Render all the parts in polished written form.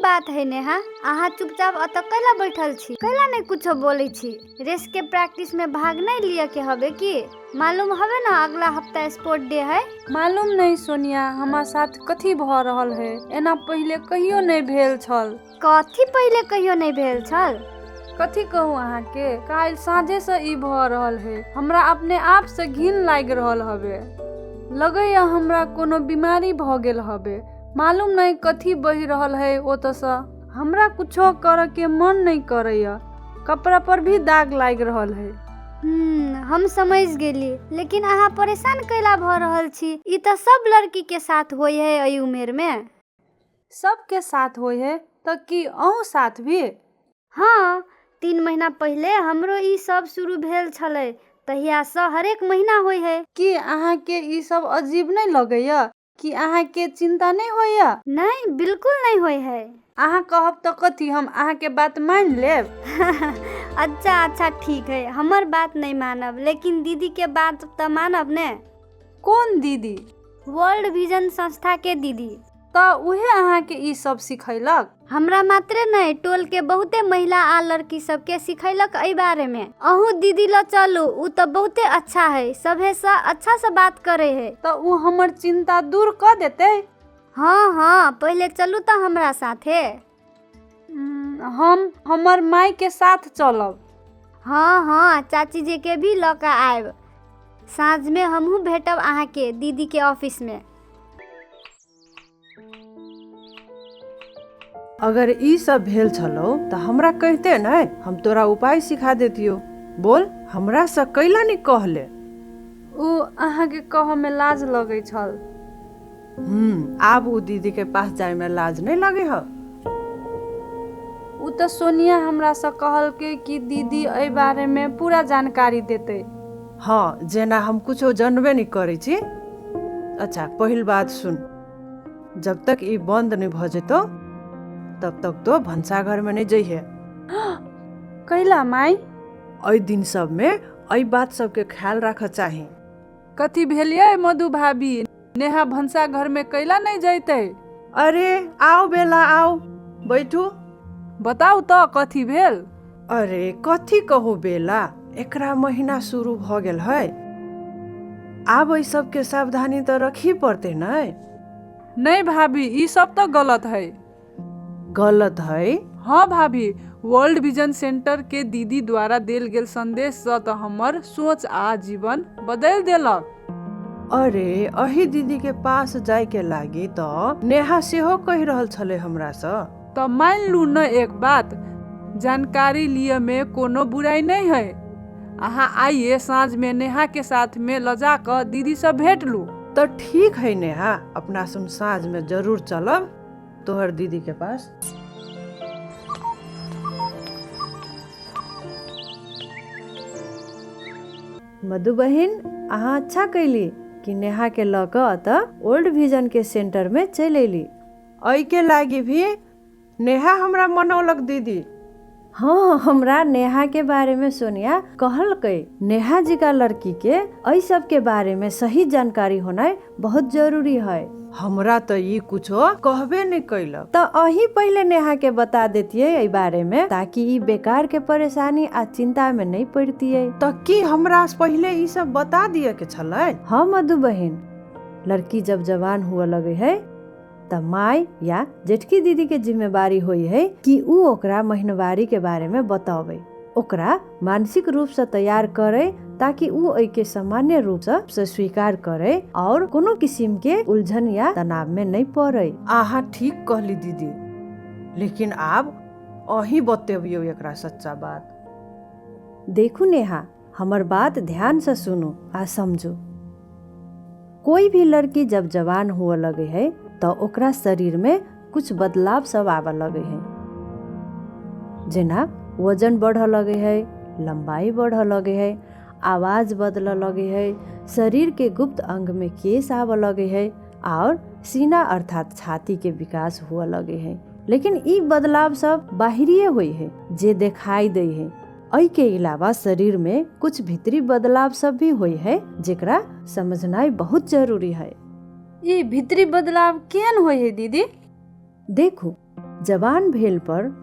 बात है नेहा? अहाँ चुपचाप एतऽ कैला बैठल छी? कैला नहि कुछो बोलै छी? रेस के प्रैक्टिस में भाग नहीं लिअ के हबे की? मालूम हबे ना अगला हफ्ता स्पोर्ट डे है। मालूम नहीं सोनिया, हमरा साथ कथी भऽ रहल है। एना पहिले कहियो नहि भेल छल। कथी पहिले कहियो नहि भेल छल? कथी कहू अहाँके, काल्हि साँझेसँ ई भऽ रहल है। हमरा अपने आपसँ घिन लागि रहल हबे। लगैया हमरा कोनो बीमारी भऽ गेल हबे। मालूम नहीं कथी बहि रहल है ओतऽसँ। हमरा कुछो करऽ के मन नहीं करैया। कपड़ा पर भी दाग लागि रहल है। हम समझ गेली, लेकिन अहाँ परेशान कैला भऽ रहल छी? ई तऽ सब लड़की के साथ होइ है एहि उमेर में। सबके साथ होइ है तऽ की अहूँ साथ भी? हाँ, 3 महीना पहिले हमरो ई सब शुरू भेल छलै। तहियासँ हरेक महीना होइ है। की अहाँके ई सब अजीब नहि लगैया? की अहाँके चिंता नहि होइया? नहीं, बिल्कुल नहीं होइ है। अहाँ कहब तऽ कथी, हम अहाँके बात मानि लेब। अच्छा अच्छा ठीक है, हमर बात नहीं मानब, लेकिन दीदी के बात तऽ मानब ने। कोन दीदी? वर्ल्ड विजन संस्था के दीदी। तऽ उहे अहाँके ई सब सिखैलक? हमरा मात्रे नहीं, टोल के बहुते महिला आ लड़की सबके सिखैलक एहि बारे में। अहूँ दीदी ल चलू, उ तऽ बहुते अच्छा है, सभे से अच्छा से बात करे है। तऽ उ हमर चिंता दूर कऽ देतै? हाँ हाँ, पहिले चलू तऽ हमरा साथे। हम हमर माय के साथ चलब। हाँ हाँ, चाची जी के भी लऽ कऽ आयब। साँझ में हमहूँ भेटब अहाँके दीदी के ऑफिस में। अगर ई सब भेल छलौ तऽ हमरा कहिते नहि, हम तोरा उपाय सिखा देतियौ। बोल, हमरा से कैला नहि कहले? उ अहाँके कहऽ में लाज लगै छल। आब उ दीदी के पास जाय में लाज नहीं लगे ह। उ तऽ सोनिया हमरासँ कहलकै कि दीदी एहि बारे में पूरा जानकारी देतै। हाँ, जेना हम कुछो जानबे नहीं करै छी। अच्छा पहिल बात सुन, जब तक ई बंद नहीं भऽ जेतौ तब तक तो भनसाघर में नहीं जइहे। कैला माई? एहि दिन सब में एहि बात सबके ख्याल राखऽ चाही। कथी भेलियै मधु भाभी? नेहा भनसा घर में कैला नहीं जैतै? अरे आओ बेला आओ, बैठू। बताउ तऽ कथी भेल? अरे कथी कहू बेला, एकरा महीना शुरू भऽ गेल है। आब एहि सबके सावधानी तऽ रखही पड़तै नै। नहीं भाभी, ई सब तऽ गलत है। गलत है? हाँ भाभी, वर्ल्ड विजन सेंटर के दीदी द्वारा देल गेल संदेशसँ तऽ हमर सोच आ जीवन बदलि देलक। अरे अही दीदी के पास जाय के लागी तऽ नेहा सेहो कहि रहल छलै हमरासँ। तऽ मान लू न एक बात, जानकारी लिअ में कोनो बुराई नहीं है। अहाँ आइए साँझ में नेहा के साथ में लऽ जा कऽ दीदी से भेट लू। तऽ ठीक है नेहा, अपना सुन साँझ में जरूर चलब तोहर दीदी के पास। मधु बहिन, अहाँ अच्छा कैली कि नेहा के लऽ कऽ अतऽ ओल्ड विजन के सेंटर में चलि अयली। एहि के लागी भी नेहा हमरा मनौलक दीदी। हाँ, हमरा नेहा के बारे में सोनिया कहलकै। नेहा जी का लड़की के एहि सब के बारे में सही जानकारी होनाइ बहुत जरूरी है। हमरा तऽ ई कुछो कहबे नहीं कैलक। तऽ अही पहिले नेहा के बता देतियै एहि बारे में, ताकि ई बेकार के परेशानी आ चिंता में नहीं पड़तियै। तऽ की हमरा पहिले ई सब बता दिअ के छलै? हाँ मधु बहिन, लड़की जब जवान हुअ लगे है तऽ माय या जेठकी दीदी के जिम्मेवारी होइ है कि उ ओकरा महीनवारी के बारे में बताबै, ओकरा मानसिक रूप से तैयार करे ताकि उ एहि के सामान्य रूप से स्वीकार करे और कोनो किसिम के उलझन या तनाव में नहीं पड़े। अहाँ ठीक कहली दीदी, लेकिन आब अहीं बतेबियौ एकरा सच्चा बात। देखू नेहा, हमर बात ध्यान से सुनू आ समझू। कोई भी लड़की जब जवान हुअ लगे है तऽ ओकरा शरीर में कुछ बदलाव सब आबऽ लगे है, जेना वजन बढ़ऽ लगे है, लंबाई बढ़ऽ लगे है, आवाज बदलऽ लगे है, शरीर के गुप्त अंग में केश आबऽ लगे है और सीना अर्थात छाती के विकास हुअ लगे है। लेकिन ई बदलाव सब बाहरीय होइ है जे देखाई दै है। एहि के अलावा शरीर में कुछ भीतरी बदलाव सब भी होइ है जेकरा समझनाइ बहुत जरूरी है। ई भीतरी बदलाव केहन होइ है दीदी? देखू, जवान भेल पर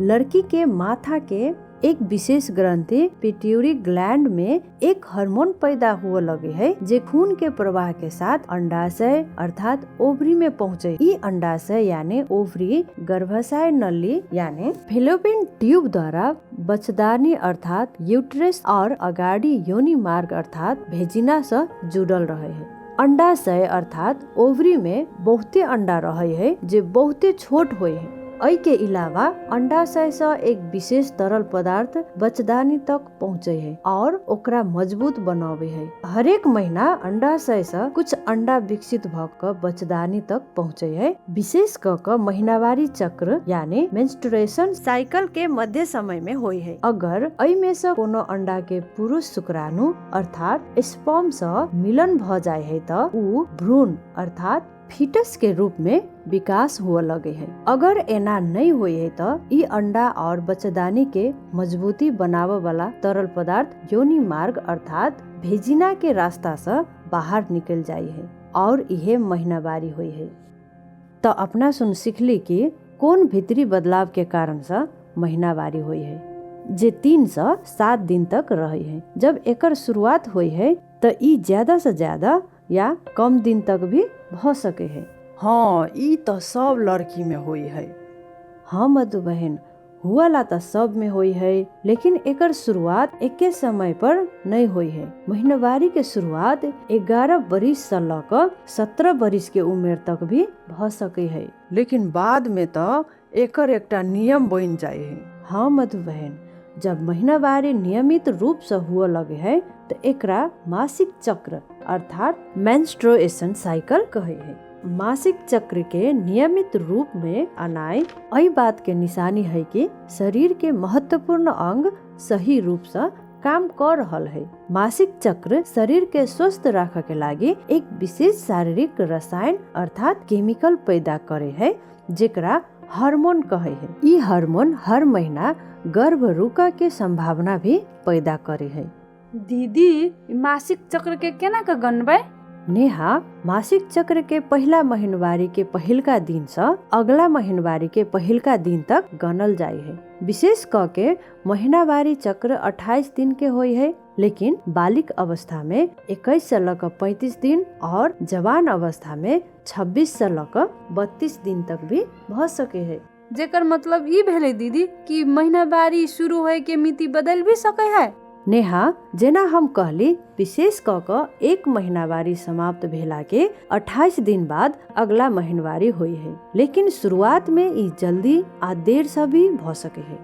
लड़की के माथा के एक विशेष ग्रंथि पिट्यूरी ग्लैंड में एक हार्मोन पैदा हुए लगे है, जे खून के प्रवाह के साथ अंडाशय अर्थात ओवरी में पहुँचे। ई अंडाशय यानी ओवरी गर्भाशय नली यानी फेलोपियन ट्यूब द्वारा बच्चदानी अर्थात यूट्रस और अगाडि योनि मार्ग अर्थात भेजिना से जुड़ल रहे है। अंडाशय अर्थात ओवरी में बहुते अंडा रहे है जे बहुते छोट होय है। एहि के अलावा अंडाशय से एक विशेष तरल पदार्थ बच्चदानी तक पहुँचे है और ओकरा मजबूत बनावे है। हरेक महीना अंडाशय से कुछ अंडा विकसित भ क बच्चदानी तक पहुँचे है। विशेष क क महीनावारी चक्र यानी मेंस्ट्रुएशन साइकिल के मध्य समय में होय है। अगर एहि में से कोनो अंडा के पुरुष शुक्राणु अर्थात स्पर्म से मिलन भ जाय है त उ भ्रूण अर्थात फीटस के रूप में विकास हुआ लगे है। अगर एना नहीं होय है त ई अंडा और बच्चदानी के मजबूती बनावे वाला तरल पदार्थ योनि मार्ग अर्थात भेजिना के रास्ता से बाहर निकल जाय है और इहे महीनावारी होय है। तो अपना सुन सिखली कि कौन भीतरी बदलाव के कारण से महीनावारी होय है, जे 3 से 7 दिन तक रहे है। जब एकर शुरुआत होय है त ई ज्यादा से ज्यादा या कम दिन तक भी भ सके है। हाँ, ई तो सब लड़की में होई है। हाँ मधु बहन, हुआला तो सब में होई है, लेकिन एकर शुरुआत एके समय पर नहीं होई है। महीनावारी के शुरुआत 11 बरिस से ल क 17 बरिस के उम्र तक भी भ सके है। लेकिन बाद में तो एकर एकटा नियम बन जाय है। हाँ मधु बहन, जब महीनावारी नियमित रूप से हुआ लगे है तो एकरा मासिक चक्र अर्थात मेंस्ट्रुएशन साइकिल कहे है। मासिक चक्र के नियमित रूप में आनाय एहि बात के निशानी है कि शरीर के महत्वपूर्ण अंग सही रूप से काम कर रहल है। मासिक चक्र शरीर के स्वस्थ राखे के लागि एक विशेष शारीरिक रसायन अर्थात केमिकल पैदा करे है, जेकरा हार्मोन कहे है। ई हार्मोन हर महीना गर्भ रुका के संभावना भी पैदा करे है। दीदी, मासिक चक्र के केना के गनबै? नेहा, मासिक चक्र के पहिला महीनवारी के पहिलका दिन से अगला महीनवारी के पहिलका दिन तक गनल जाय है। विशेष क के महीनावारी चक्र 28 दिन के होय है, लेकिन बालिक अवस्था में 21 से ल क 35 दिन और जवान अवस्था में 26 से ल क 32 दिन तक भी भ सके है। जेकर मतलब ई भेलै दीदी कि महीनावारी शुरू होय के मिति बदल भी सके है। नेहा, जेना हम कहली, विशेष क क एक महीनावारी समाप्त भेला के 28 दिन बाद अगला महीनवारी होय है, लेकिन शुरुआत में ई जल्दी आ देर से भी भ सके है।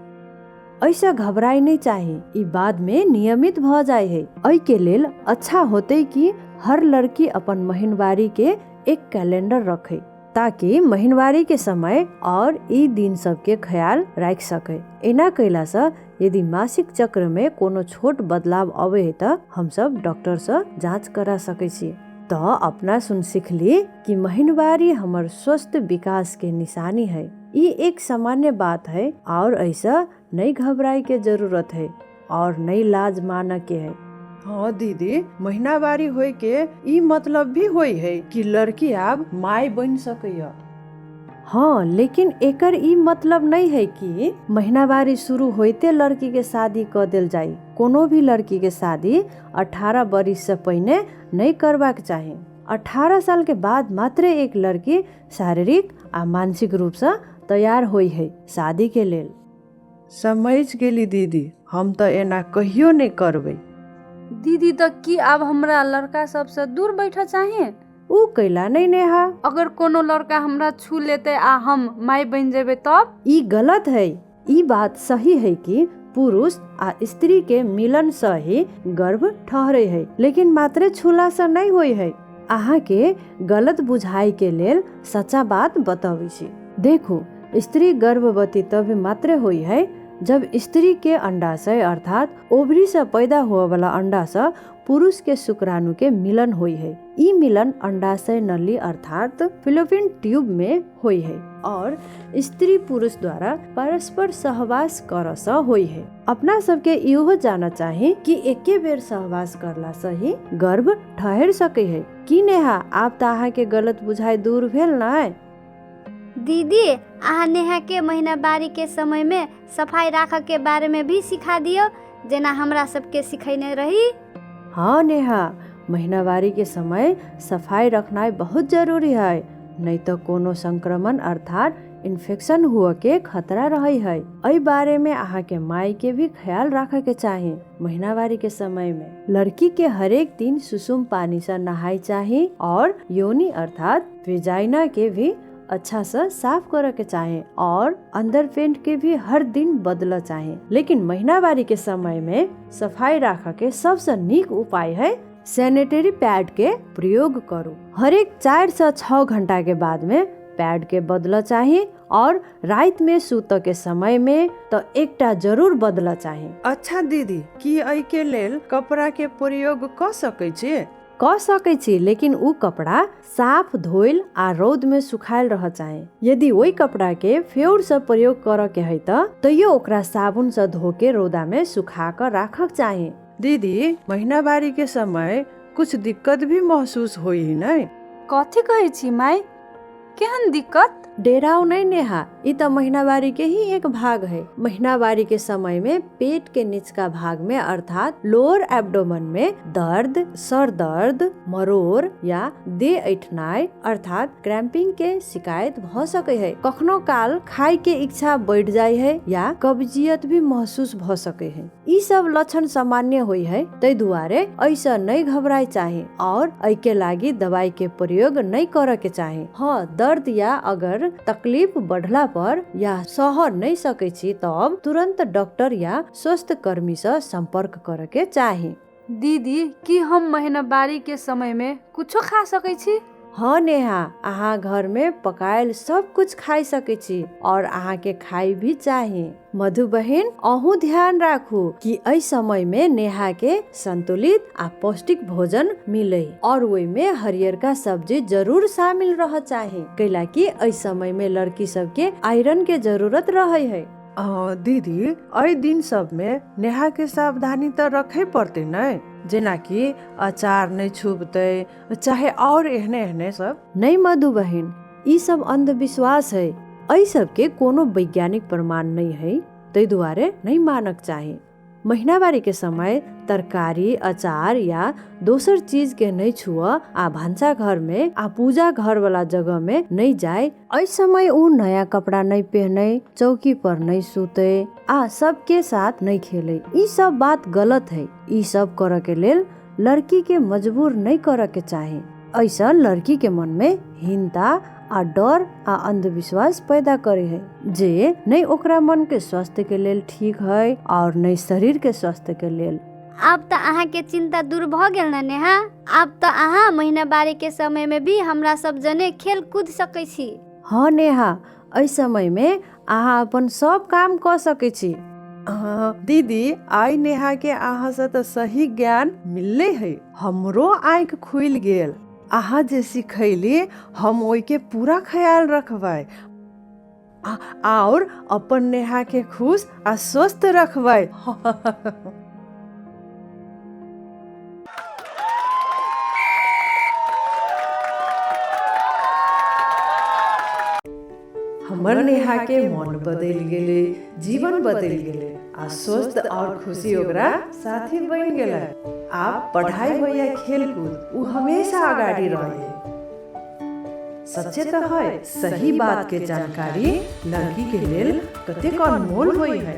ऐसा घबराई नहीं चाही, ई बाद में नियमित भ जाय है। एहि के लेल अच्छा होते कि हर लड़की अपन महीनवारी के एक कैलेंडर रखे, ताकि महीनवारी के समय और ई दिन सबके ख्याल राखि सके। एना कैला से यदि मासिक चक्र में कोनो छोट बदलाव अबे है त हमसब डॉक्टर से जांच करा सकै छी। तो अपना सुन सिखली कि महीनवारी हमर स्वस्थ विकास के निशानी है। ई एक सामान्य बात है और ऐसा नहीं घबराए के जरूरत है और नहीं लाज माने के है। हाँ दीदी, महीनावारी होय के ई मतलब भी होय है कि लड़की आब माय बन सकैया। हाँ, लेकिन एकर ई मतलब नहीं है कि महीनावारी शुरू होते लड़की के शादी क देल जाय। कोनो भी लड़की के शादी 18 बरिस से पहिने नहीं करबाक चाही। 18 साल के बाद मात्र एक लड़की शारीरिक आ मानसिक रूप से तैयार होय है शादी के लेल। समझ गेली दीदी, हम तो एना कहियो नहीं करबै। दीदी, त की आब हमरा लड़का सबसे दूर बैठऽ चाही? ऊ कैला नहीं नेहा? अगर कोनो लड़का हमरा छू लेते आ हम माय बन जेबै तब? ई गलत है। ई बात सही है कि पुरुष आ स्त्री के मिलन से ही गर्भ ठहरे है, लेकिन मात्र छूला से नहीं होय है। अहाँ के गलत बुझाई के लेल सच्चा बात बताबै छी। देखू, स्त्री गर्भवती तब मात्र होय है जब स्त्री के अंडाशय अर्थात ओवरी से पैदा हुए वाला अंडा से पुरुष के शुक्राणु के मिलन होय है। ई मिलन अंडाशय नली अर्थात फिलोपियन ट्यूब में होय है और स्त्री पुरुष द्वारा परस्पर सहवास कर से होय है। अपना सबके इहो जाना चाही कि एके बेर सहवास करला से ही गर्भ ठहर सके है। की नेहा, आप त अहाँ के गलत बुझाई दूर भेल न? दीदी, अहाँ नेहा के महीनावारी के समय में सफाई राखऽ के बारे में भी सिखा दियौ, जेना हमरा सबके सिखैने रही। हाँ नेहा, महीनावारी के समय सफाई रखनाइ बहुत जरूरी है, नहीं तो कोनो संक्रमण अर्थात इन्फेक्शन हुए के खतरा रहे है। एहि बारे में अहाँ के माई के भी ख्याल रखे के चाही। महीनावारी के समय में लड़की के हरेक दिन सुसुम पानी से नहाय चाही और योनि अर्थात वेजाइना के भी अच्छा से साफ करे के चाहे और अंदर पेंट के भी हर दिन बदल चाहे। लेकिन महीनावारी के समय में सफाई राख के सबसे नीक उपाय है सैनिटरी पैड के प्रयोग करू। हरेक 4 से 6 घंटा के बाद में पैड के बदल चाही और रात में सुत के समय में तो एकटा जरूर बदल चाही। अच्छा दीदी, की एहि के लेल कपड़ा के प्रयोग क सकै छी? क सकै छी, लेकिन उ कपड़ा साफ धोइल आ रौद में सुखायल रह चाहे। यदि ओहि कपड़ा के फेर से प्रयोग करऽ के है त तैयो ओकरा साबुन से धो के रौदा में सुखा क राखक चाही। दीदी, महीनावारी के समय कुछ दिक्कत भी महसूस होई नहीं? कथी कहै छी माई, केहन दिक्कत? डेराउ नहीं नेहा, ई त महीनावारी के ही एक भाग है। महीनावारी के समय में पेट के निचका भाग में अर्थात लोअर एब्डोमन में दर्द, सर दर्द, मरोड़ या देह ऐठनाइ अर्थात क्रैम्पिंग के शिकायत भ सकै है। कखनो काल खाय के इच्छा बढ़ जाय है या कब्जियत भी महसूस भ सकै है। ई सब लक्षण सामान्य होइ है, तै दुआरे ऐसा नहीं घबराए चाही और एहि के लागि दवाई के प्रयोग नहीं करे के चाही। हाँ, दर्द या अगर तकलीफ बढ़ला पर या सह नहीं सकै छी तब तुरंत डॉक्टर या स्वास्थ्य कर्मी से संपर्क करे के चाही। दीदी, की हम महीनावारी के समय में कुछो खा सकै छी? हाँ नेहा, अहाँ घर में पकायल सब कुछ खाइ सकै छी और अहाँ के खाइ भी चाही। मधु बहिन, अहूँ ध्यान राखू कि एहि समय में नेहा के संतुलित आ पौष्टिक भोजन मिले और ओहि में हरियरका सब्जी जरूर शामिल रह चाही, कैला कि एहि समय में लड़की सबके आयरन के जरूरत रहे है। दीदी, एहि दिन सब में नेहा के सावधानी त रखे पड़ते नहीं? जेनाकि अचार नहीं छुबते चाहे और एहने एहने सब। नहीं मधु बहिन, ई सब अंधविश्वास है। एहि सब के कोनो वैज्ञानिक प्रमाण नहीं है, तै दुआरे नहीं मानक चाही। महीनावारी के समय तरकारी, अचार या दोसर चीज के नहीं छुअ आ भान्सा घर में आ पूजा घर वाला जगह में नहीं जाए। एहि समय उ नया कपड़ा नहीं पहने, चौकी पर नहीं सुते आ सबके साथ नहीं खेले। ई सब बात गलत है। ई सब करे के लेल लड़की के मजबूर नहीं करे के चाही। ऐसा लड़की के मन में हीनता आ डर आ अंधविश्वास पैदा करे है, जे नहीं ओकरा मन के स्वास्थ्य के लेल ठीक है और नहीं शरीर के स्वास्थ्य के लेल। आब त अहाँ के चिंता दूर भ गेल न नेहा? आब त अहाँ महीनावारी के समय में भी हमरा सब जने खेल कूद सकै छी। हाँ नेहा, एहि समय में अहाँ अपन सब काम क सकै छी। दीदी, आइ नेहा के अहाँ से त सही ज्ञान मिलले है, हमरो आँखि खुलि गेल। अहाँ जे सिखैली हम ओहिके पूरा ख्याल रखबै और अपन नेहा के खुश आ स्वस्थ रखबै। हमर नेहा के मन बदलि गेलै, जीवन बदलि गेलै आ स्वस्थ और खुशी ओकरा साथी बनि गेलै। आब पढ़ाई हो या खेलकूद, उ हमेशा अगाडि रहे। सच्चे त है, सही बात के जानकारी लड़की के लेल कतेक अनमोल होई है।